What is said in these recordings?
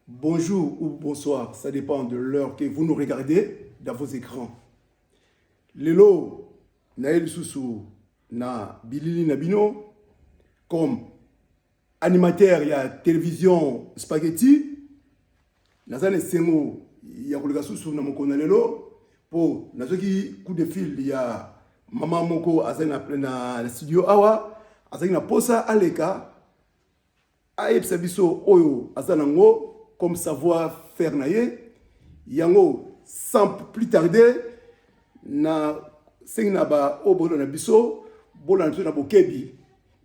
Bonjour ou bonsoir, ça dépend de l'heure que vous nous regardez dans vos écrans. Lelo naye lisusu na bilili na bino comme animateur ya télévision Spaghetti. Naza na esengo ya koleka susu na mokolo na lelo mpo nazwaki coup de fil ya mama moko azali na studio awa, azalaki na posa aleka ayebisa biso oyo aza nango comme savoir faire na ye. Yango, sans plus tarder, na sengi na ba oyo bolanda biso, bolanda biso na bokebi.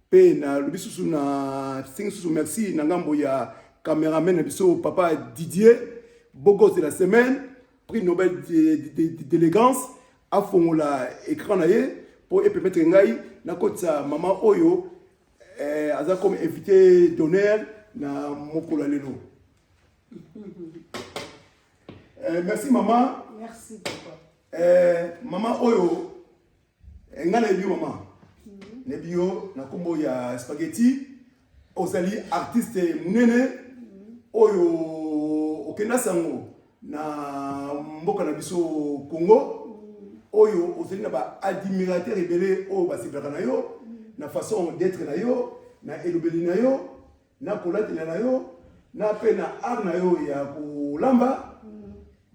Mpe nalobi susu, na sengi susu merci na ngambo ya cameraman na biso, papa Didier, beau gosse de la semaine, prix Nobel d'élégance, afongola écran na ye mpo epermettre ngai nakotisa mama oyo aza comme invité d'honneur na mokolo ya lelo. Merci mama. Merci papa. Mama oyo, ngai nayebi yo mama, nayebi yo na nkombo ya Spaghetti. Ozali artiste monene oyo okenda sango na mboka na biso Congo, oyo ozali na baadmirateur ebele oyo basepelaka na yo, na façon d'être na yo, na elobeli na yo, na kolatela na yo, na mpe na art na yo ya kolamba.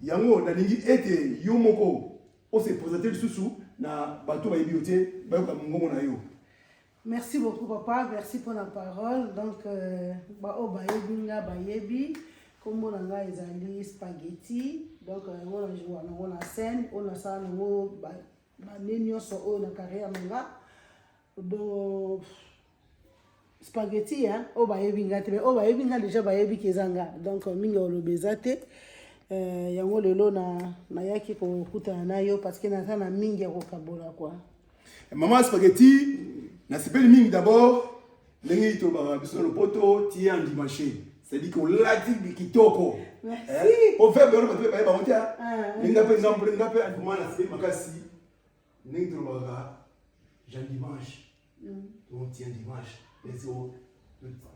Yango nalingi ete yo moko ose présente lisusu na bato bayebi yo te, bayoka mongongo na yo. Merci beaucoup papa, merci pour la parole. Donc ba oyo bayebi nga bayebi kombo na ngai ezali Spaghetti. Donc yango na joua nango na scène oyo nasala nango bane nyonso oyo na carrière na nga. Donc Spaghetti, hein, oyo bayebi nga te, mais oyo bayebi nga déjà bayebi ke eza nga. Donc mingi oloba eza te. Yango lelo na nayaki kokutana na yo parce que naza na mingi ya kokabola quoi. Mama Spaghetti, nasepeli mingi d'abord ndenge tolobaka biso na lopoto tie en dimanche, c'est-à-dire que olati kitoko. Merci. Po verbe wana bato mpe bayeba yango te. Ndenge mpe nga mpe vraiment nasepeli makasi ndenge tolobaka Jean dimanche, donc tie dimanche,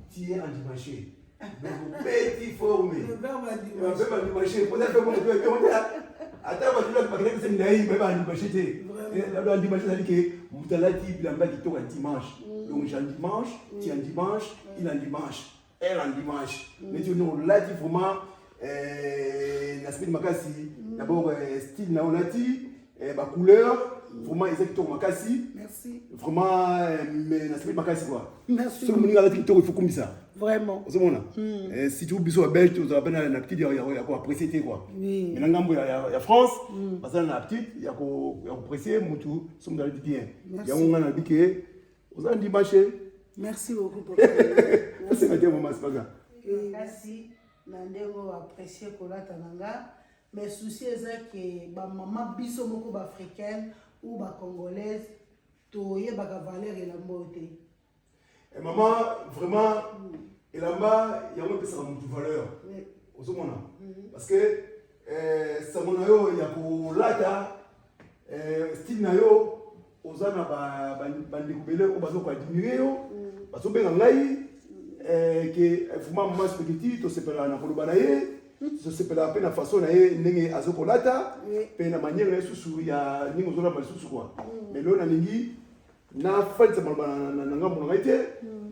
tie en dimanche, donc obeti forme. Le verbe verbe dimanche mpoza mpe mona mpe te, ata bato bakendaki biso minai bayeba dimanche te. Dimanche ezali ke moto alati bilamba kitoko ya dimanche. Donc Jean dimanche, tu en dimanche, il en dimanche, elle en dimanche. Neti ono olati vraiment, nasepeli makasi. D'abord style na olati, bacouleur vraiment eza kitoko makasi. Merci. Vraiment, mais nasepeli makasi quoi. Merci. Soki moninga alati kitoko, il faut kumisa. Vraiment. Ozomona, surtout biso babelge tozala mpe na aptitude ya koapprécier te quoi. Mais na ngambo ya France bazala na aptitude ya koapprécier mutu so moto alati bien. Yango ngai nalobi ke oza dimanche. Merci beaucoup papa. Osenga te, mama Spaga. Kasi na ndenge oyo apprécier kolata na nga, mais souci eza ke bamama biso moko baafricaine ou bacongolaise toyebaka valeur elamba oyo te. Mama, vraiment elamba yango epesaka motu valeur. Ozomona, parce que sango na yo ya kolata, style na yo, oza na bandeko bele oyo baza koadmire yo, bazobenga ngai ke vraiment mama Spaghetti tosepelaka na koloba na ye, tosepelaka mpe na façon na ye ndenge aza kolata, mpe na manière na ye susu ya ndenge ozolamba lisusu quoi. Mais lelo nalingi nafandisa maloba na ngambo na ngai te,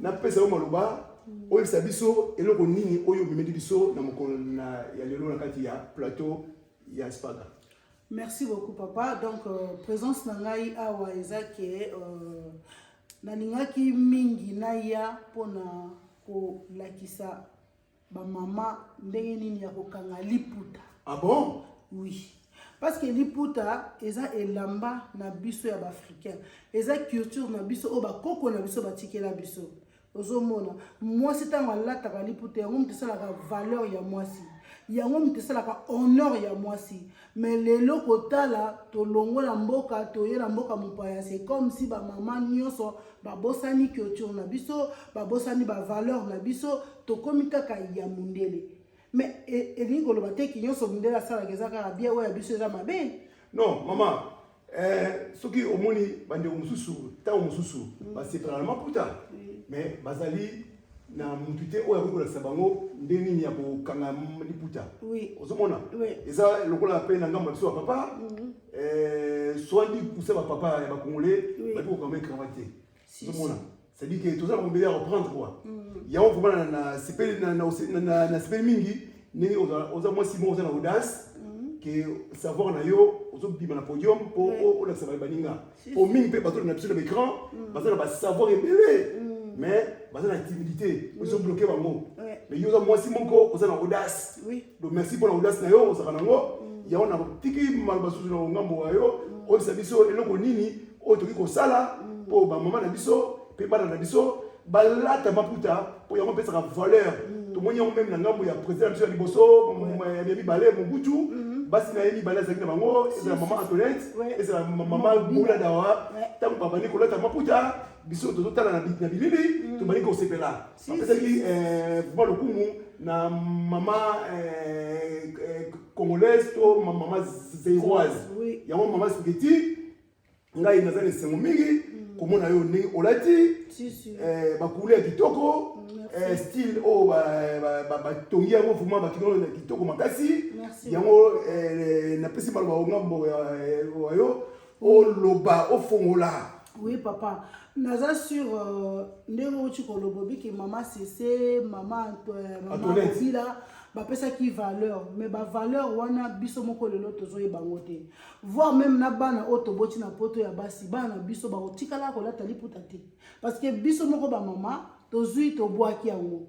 napesa yo maloba, oyebisa biso eloko nini oyo omemeli biso na mokolo ya lelo na kati ya plateau ya Spaga. Merci beaucoup papa. Donc présence na ngai awa eza ke nalingaki mingi naya mpona kolakisa bamama ndenge nini ya kokanga liputa. Ah bon? Oui, parce que liputa eza elamba na biso ya baafricain, eza culture na biso oyo bakoko na biso batikela biso. Ozomona mwasi ntango alataka liputa, yango moto esalaka valeur ya mwasi, yango moto esalaka honneur ya mwasi. Mais lelo kotala, tolongola mboka, toye na mboka mopaya, c'est comme si bamama nyonso babosani culture na biso, babosani bavaleur na biso, tokomi kaka ya mondele. Mais elingi koloba te ki nyonso mondele asalaka eza kaka bien, oyo ya biso eza mabe. Non mama, soki omoni bandeko mosusu, ntango mosusu basepelaka na maputa, mais bazali na mutu te oyo akoki kolakisa bango ndenge nini ya kokanga liputa. Ozomona eza lokola mpe na ngambo ya biso ya papa, soandi kusa bapapa ya bacongolais bayebi kokanga cravate te. Ozomona, c'est-à-dire que toza na mombele ya reprendre quoi. Yango vraiment na sepeli mingi ndenge oza mwasi moko oza na audace ke savoir na yo ozobima na podium mpo olakisa baninga, po mingi mpe bazolanda biso na baécran baza na basavoir ebele, mais baza na timidité, ozobloquer bango. Mais yo oza mwasi moko oza na audace, donc merci mpona audace na yo ozalaka nango. Yango na tiki maloba susu na ngambo ya yo, oyebisa biso eloko nini oyo tokoki kosala mpo bamama na biso mpe bana na biso balata maputa, mpo yango epesaka valeur. Tomoni yango même na ngambo ya président na biso ya liboso, ya mibale, Mobutu. Basi na ye mibale azalaki na bango, ezala mama Antoinette, ezala mama Bula Dawa, ntango babandi kolata maputa, biso tozotala na bilili, tobandi kosepela. Bapesaki vraiment lokumu na mama congolaise to mama zairoise. Yango mama Spaghetti, ngai naza na esengo mingi komona yo ndenge olati bacouleur ya kitoko, style oyo batongi yango vraiment bakinono kitoko makasi. Yango napesi maloba ngambo ya yo, oloba, ofongola. Oui papa, naza sur ndenge outi koloba, obiki mama Sese, mama Obila bapesaki valeur, mais bavaleur wana biso moko lelo tozoyeba yango te, voire même na bana oyo toboti na poto ya basi, bana na biso bakotikala kolata liputa te, parce que biso moko bamama tozwi, tobwaki yango,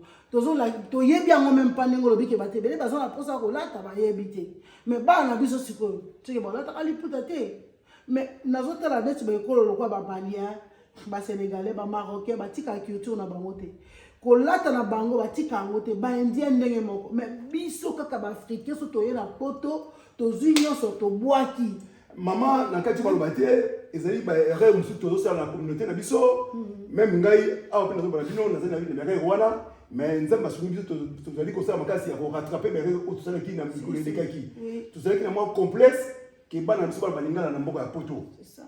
toyebi yango même mpa ndenge olobi ke bato ebele baza na mposa kolata, bayebi te. Mais bana na biso sikoyo teke balataka liputa te. Mais nazotala neti baekolo lokola bamalien, basénégalais, bamarocain, batikaka culture na bango te, kolata na bango batika yango te, baindien ndenge moko. Mais biso kaka baafricain, so toye na poto, tozwi nyonso, tobwaki. Mama, na kati baloba te, ezali baerreur mosusu tozosala na communauté na biso. Même ngai awa mpe nazobala bino, nazali na erreur wana, mais Nzambe asungi biso, tozali kosala makasi ya korattraper baerreur oyo tosalaki na mikolo elekaki. Tozalaki na mwa complexe ke bana na biso bana balingana na mboka ya poto,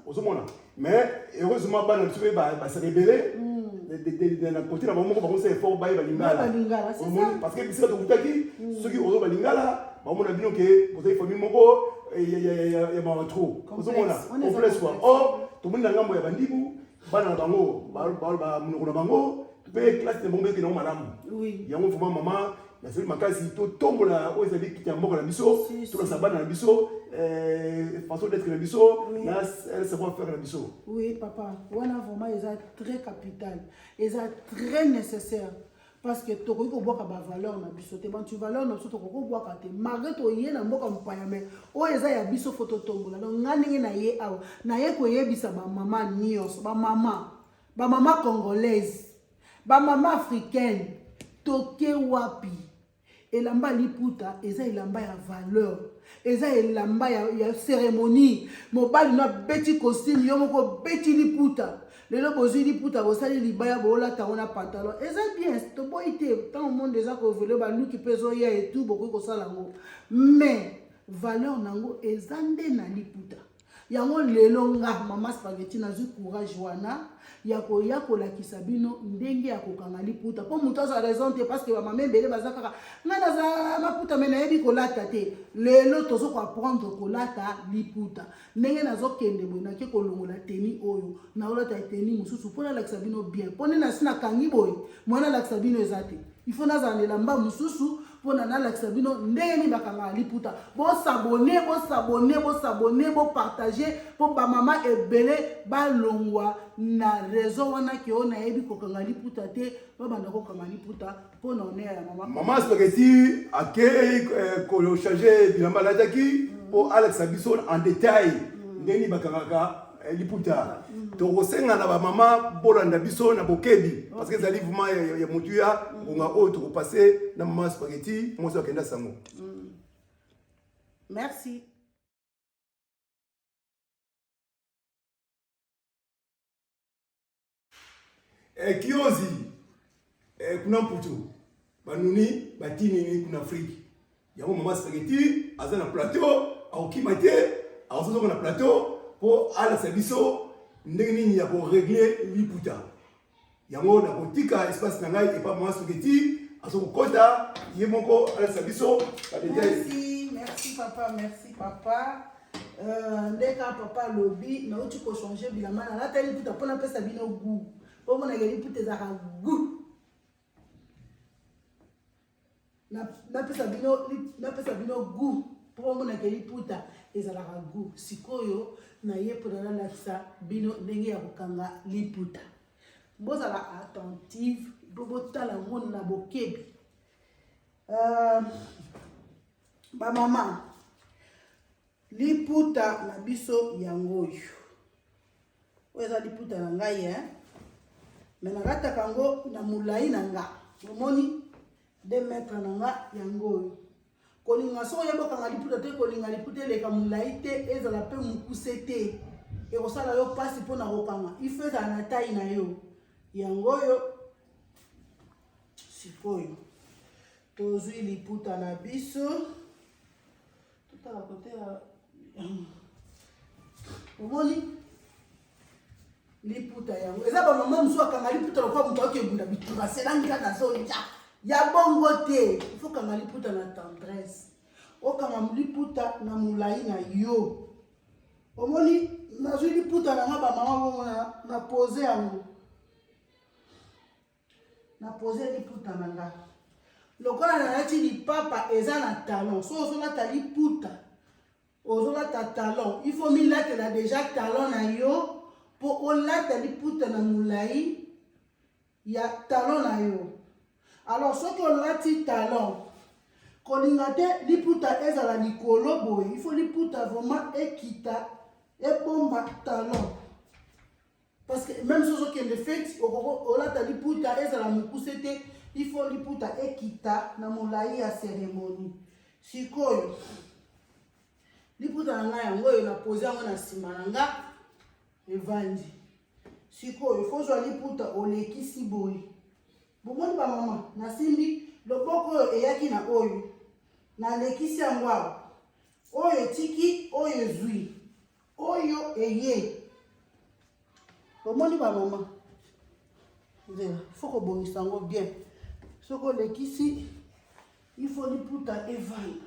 ozomona. Mais heureusement bana na biso mpe basaka ebele na côté na bango moko, bakosala effort bayeba lingala, parce que bisika tokutaki, soki ozoba lingala, bamona bino ke bozali famille moko ya mawa trop, ozomona, complexe quoi. Or tomoni na ngambo ya bandibu, bana na bango monoko na bango mpe classe na bango mpe nango malamu. Yango vraiment mama, nazali makasi totombola oyo ezali kiti ya mboka na biso, tolakisa bana na biso façon d'être na biso na savoir faire na biso. Oui papa, wana vraiment eza très capital, eza très nécessaire, parce que tokoki kobwaka bavaleur na biso te, bantu valeur na biso tokoki kobwaka te malgré toye na mboka mopaya. Mais oyo eza ya biso, faut totombola. Donc nga ndenge na ye awa, naye koyebisa bamama nyonso, bamama congolaise, bamama africaine, toke wapi? Elamba liputa eza elamba ya valeur, eza elamba ya cérémonie. Mobali no abeti costume, yo moko obeti liputa. Lelo bozwi liputa, bosali libaya, boolata yango na pantalon, eza bien, toboyi te. Ntango monde eza koévoluer, baluki mpe ezoya etu, bokoki kosala yango, mais valeur nango eza nde na liputa. Yango lelo nga mama Spaghetti nazwi courage wana ya koya kolakisa bino ndenge ya kokanga liputa, mpo moto azwa raison te, parce que bamama ebele baza kaka: "Ngai naza maputa, mais nayebi kolata te." Lelo tozo koapprendre kolata liputa. Ndenge nazokende boye, nake kolongola tenue oyo, naolata tenue mosusu mpo nalakisa bino bien, mpo nde nasi nakangi boye, mwana alakisa bino eza te. Il faut nazala na elamba mosusu mpona nalakisa bino ndenge nini bakangaka liputa. Bos'abonner, bos'abonner, bos'abonner, bopartager, mpo bamama ebele balongwa na réseau wana ke oyo nayebi kokanga liputa te, babanda kokanga liputa mpo na honneur ya mama. Mama Spaghetti akei kochanger bilamba alataki mpo alakisa biso en détail ndenge nini bakangaka liputa. Tokosenga na bamama bolanda biso na bokebi, parce que ezali vraiment ya motuya, ngonga oyo tokopasser na mama Spaghetti, mwasi akenda sango. Merci. Kiozi kuna mputu banuni batinini kuna Afrique. Yango mama Spaghetti aza na plateau, akokima te, akozozonga na plateau mpo alakisa biso ndenge nini ya korégler liputa. Yango nakotika espace na ngai epa mama Soketi azokokota ye moko alakisa biso ba details. Merci, merci papa, merci papa. Nde kaka papa alobi nauti kochange bilamba nalatali liputa mpo napesa bino gout mpo omonaka liputa ezalaka gout. Napesa bino, napesa bino gout mpo omonaka liputa ezalaka gout. Sikoyo naye mpona nalakisa bino ndenge ya kokanga liputa. Bozala attentive mpo botala yango na bokebi. Bamama, liputa na biso yango oyo. Oyo eza liputa na ngai, hein? Me nalataka yango na molai na nga. Omoni 2 mètres na nga yango oyo. Kolinga soki oyebi okanga liputa te, kolinga liputa eleka molai te, ezala mpe mokuse te, ekosala yo mpasi mpona kokanga. Il faut ezala na taille na yo. Yango oyo. Sikoyo tozwi liputa na biso, totala kote ya omoni liputa yango eza bamama mosusu akanga liputa lokola moto aoki ebunda bitumba selami kaka nazoya ya bongo te. Il faut kanga liputa na tendresse, okanga liputa na molai na yo. Omoni nazwi liputa na nga bamama bongo na pose yango, na pose liputa na nga lokola nalati lipapa eza na talon. So ozolata liputa, ozolata talon, il faut milatela déjà talon na yo mpo olata liputa na molai ya talon na yo. Alors soki olati talon, kolinga te liputa ezala likolo boye, il faut liputa vraiment ekita ebomba talon. Parce que même soki ozokende feti, olata liputa ezala mokuse te, il faut liputa ekita na molai ya cérémonie. Sikoyo liputa na ngai yango oyo, na pose yango na nsima na nga, evandi. Sikoyo faut ozwa liputa, olekisi boye. Bomoni bamama, nasimbi loboko oyo eyaki na oyo, nalekisi yango awa, oyo etiki, oyo ezwi, oyo eye. Bomoni bamama, nzela faut kobongisa yango bien. Soki olekisi, il faut liputa evanda.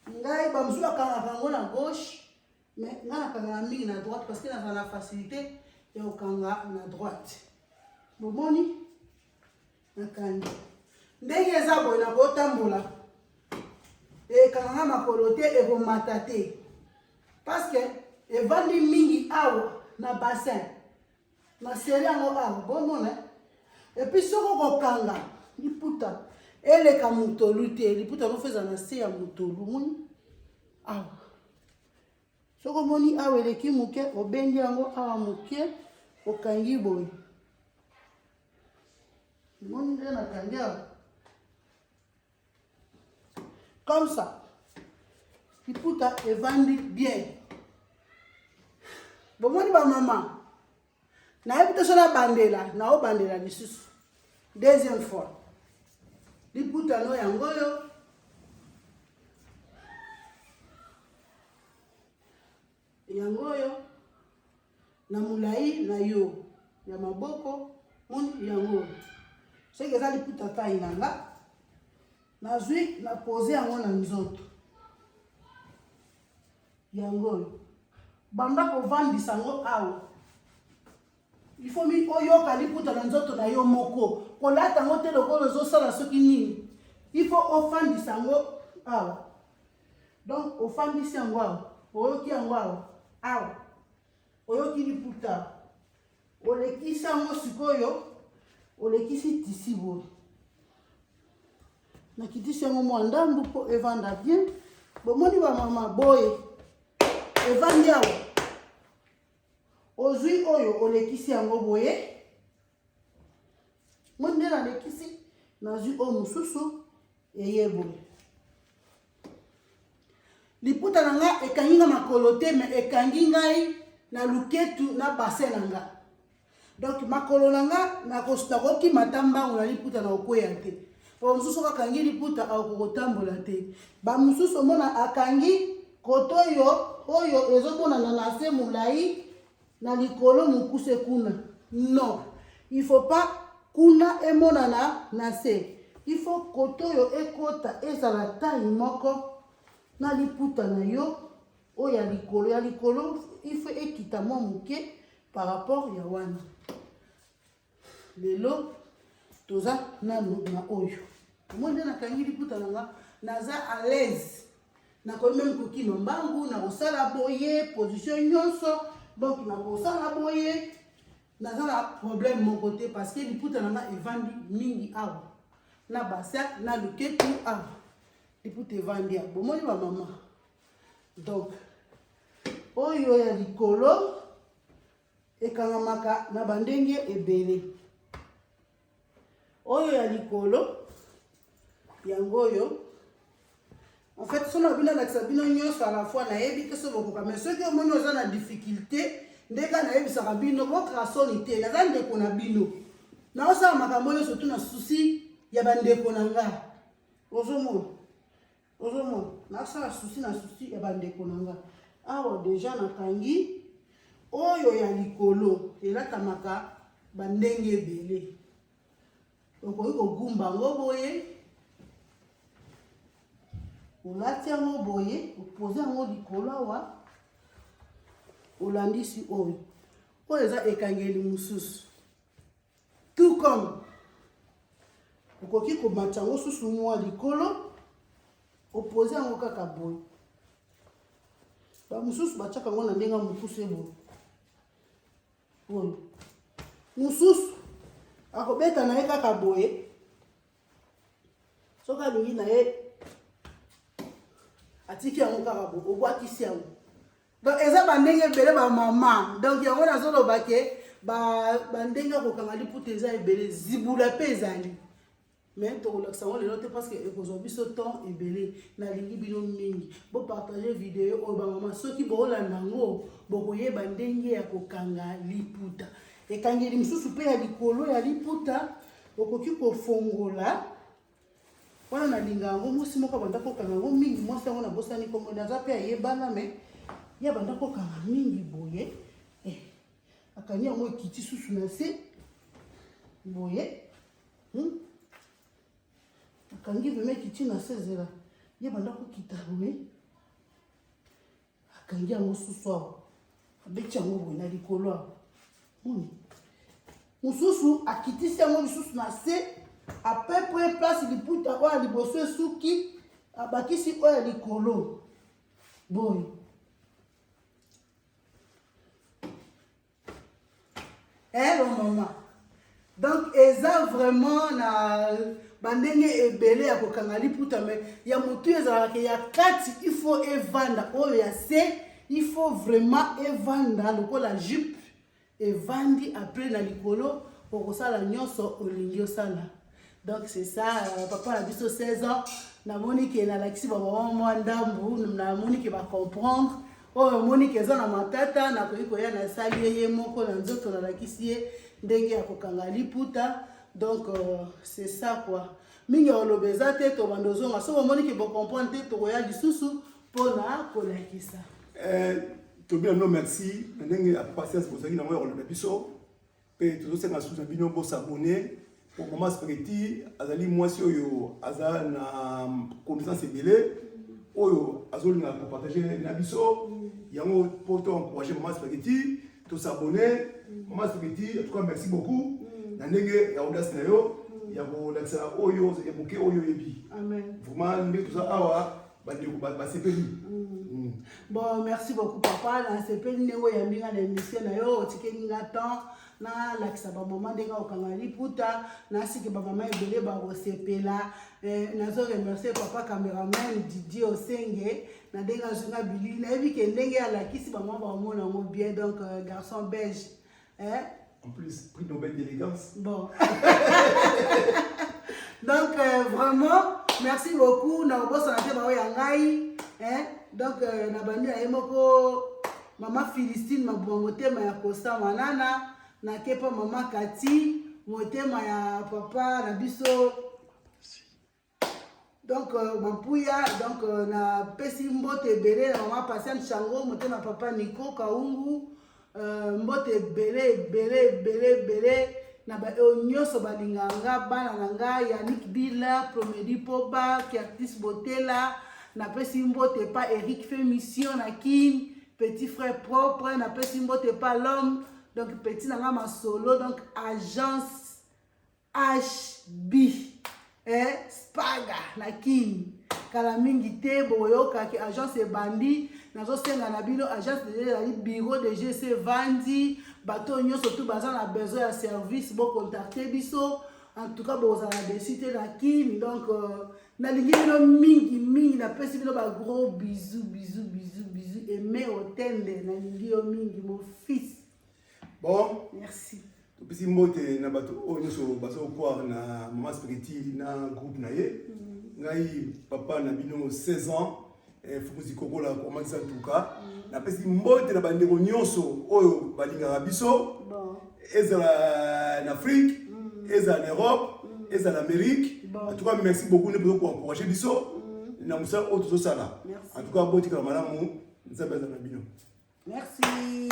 Ngai bamosusu bakangaka yango na gauche, mais ngai nakangaka mingi na droite parce que nazala na facilité ya kokanga na droite. Bomoni nakangi ndenge eza boye, nakotambola ekanganga makolo te, ekomata te parce que evandi mingi awa na bassin, na seri yango awa bomona. Et puis soki okokanga liputa eleka motolu te, liputa yango faut ezala na se ya motolu. Moni awa, soki omoni awa eleki moke, obendi yango awa moke, okangi boye. Moni nde nakangi awa comme ça, liputa evandi bien. Bomoni bamama, nayebi te so nabandela, naobandela lisusu deuxième fois. Liputa no yango oyo, yango oyo na molai na yo ya maboko. Moni yango oyo, soki eza liputa taille na nga, nazwi na pose yango na nzoto. Yango oyo, banda kovandisa yango awa, il faut mi oyoka liputa na nzoto na yo moko. Kolata yango te lokola ozosala soki nini, il faut ofandisa yango awa. Donc ofandisi yango awa, oyoki yango awa, awa oyoki liputa, olekisi yango. Sikoyo olekisi tisi boye, nakitisi yango mwa ndambu mpo evanda bien. Bomoni bamama, boye evandi awa. Ozwi oyo, olekisi yango boye. Mo nde nalekisi, nazwi oyo mosusu eye boye. Liputa na nga ekangi nga makolo te, mais ekangi ngai na luketu na bassin na nga. Donc makolo na nga nakokima ta mbangu na liputa na kokweya te. Po mosusu soki akangi liputa, akoki kotambola te. Bamosusu omona akangi koto oyo, oyo ezomonana na se molai, na likolo mokuse kuna. Non, Il faut pas kuna emonana na se. Il faut kote oyo ekota ezala taille moko na liputa na yo oyo ya likolo. Ya likolo il faut ekita mwa moke par rapport ya wana. Lelo toza nanu na oyo. Omoni nde nakangi liputa na nga, naza à l'aise. Nakoki meme kokima mbangu, nakosala boye position nyonso, donc nakosala boye, naza na problème moko te parce que liputa na nga evandi mingi awa na bassin na luketu awa liputa evandi awa. Bomoni ba mama? Donc oyo ya likolo ekangamaka na bandenge ebele. Oyo ya likolo yango oyo, en fait soki na bino alakisa bino nyonso à la fois, nayebi te so bokoka, mais soki omoni oza na difficulté, nde kaka nayebisaka bino bokaka soni te. Naza ndeko na bino, naosala makambo nyonso tu na souci ya bandeko na nga. Ozomona, ozomona, nasala souci na souci ya bandeko na nga. Awa deja nakangi oyo ya likolo, elatamaka bandenge ebele. Okoki kogumba yango boye, olati yango boye, opose yango likolo awa, olandisi oyo. Oyo eza ekangeli mosusu. Tout comme okoki komatisa yango susu mwa likolo, opose yango kaka boye. Bamosusu batiaka yango na ndenge ya mokuse boye. Oyo mosusu akobeta na ye kaka boye, soki alingi na ye atiki yango kaka boye, obwakisi yango. Donc eza bandenge ebele bamama. Donc yango nazoloba ke bandenge ya kokanga liputa eza ebele, zibula mpe ezali, mais tokolakisa yango lelo te parce que ekozwa biso temps ebele. Nalingi bino mingi, bopartage video oyo bamama. Soki boolanda yango, bokoyeba ndenge ya kokanga liputa. Ekangeli mosusu mpe ya likolo ya liputa, okoki kofongola wana. Nalinga yango, mwasi moko abanda kokanga yango mingi. Mwasi yango nabosani kombo, naza mpe ayebana, mais ye abanda kokanga mingi boye. Akangi yango, ekiti susu na se boye. Akangi vraiment, ekiti na se. Zela, ye banda kokita boye, akangi yango susu awa, abeti yango boye na likolo awa. Moni mosusu akitisi yango lisusu na se à peu près place liputa oyo ya liboso esuki, abakisi oyo ya likolo boye. Bamama, donc eza vraiment na bandenge ebele ya kokanga liputa, mais ya motu ezalaka ya kati il faut evanda, oyo ya se il faut vraiment evanda lokola jupe evandi. Après na likolo okosala nyonso olingi osala. Donc c'est ça. Papa na biso 16 ans, namoni ke nalakisi bamama mwa ndambu, namoni ke bacomprendre. Oyo omoni ke eza na matata, nakoki koya nasali ye ye moko na nzoto, nalakisi ye ndenge ya kokanga liputa. Donc c'est ça quoi. Mingi ya koloba eza te, tobanda ozonga. Soki omoni ke bocomprendre te, tokoya lisusu mpona kolakisa. Tobina bino merci na ndenge ya patience bozalaki nango ya kolanda biso, mpe tozosenga susu na bino bos'abonner po Mama Spaghetti azali mwasi oyo aza na connaissance ebele oyo azolinga kopartage na biso yango, mpo to encourager Mama Spaghetti, tos'abonner. Mama Spaghetti, en tout cas merci beaucoup na ndenge ya audace na yo ya kolakisa oyo ya moke oyo oyebi. Amen. Vraiment, ndenge toza awa, bandeko basepeli. Bon, merci beaucoup papa. Nasepeli ndenge oyambi nga na émission na yo, otikeli nga temps nalakisa bamama ndenge okanga liputa. Nasiki bamama ebele bakosepela. Nazo remercier papa cameraman Didier Osenge na ndenge azwi nga bilili. Nayebi ke ndenge alakisi, bamama bakomona yango bien. Donc garçon belge, eh? En plus prix Nobel d'élégance. Bon, donc vraiment merci beaucoup. Na kobosana te baoyo ya ngai, hein? Donc na bandi na ye moko mama Philistine Mabuma, motema ya Constant Manana, nakepa mama Kati, motema ya papa na biso, donc Mampuya. Donc napesi mbote ebele na mama Patiente Chango, motema papa Nico Kaungu. Mbote ebele ebele ebele ebele. Na baoyo nyonso balingaka nga, bana na nga, Yannick Bila, Promedi Poba, Curtis Botela, napesi mbote pa Eric Fe Mission na Kin, petit frère propre, napesi mbote pa l'homme, donc petit na nga masolo, donc agence HB Spaga na Kin. Kala mingi te boyokaki agence ebandi. Nazosenga na bino, agence deja ezali, bureau de GC vandi. Bato oyo nyonso tu baza na besoin ya service, bocontacte biso. En tout cas, bozala déçus te na Kin. Donc nalingi bino mingi mingi, napesi bino ba gros bisous, bisous, bisous, bisous. Aime Otende, nalingi yo mingi, mon fils. Bon. Merci. Topesi mbote na bato oyo nyonso bazocroire na Mama Spiriti na groupe na ye. Ngai papa na bino 16 ans, Fukuzi Kokola komatisa ntuka. Napesi mbote na bandeko nyonso oyo balingaka biso, ezala na Afrique, ezala na Europe, ezala na Amérique. En tout cas, merci beaucoup nde bozo koencourage biso na mosala oyo tozosala. Merci. En tout cas, botikala malamu, Nzambe aza na bino. Merci.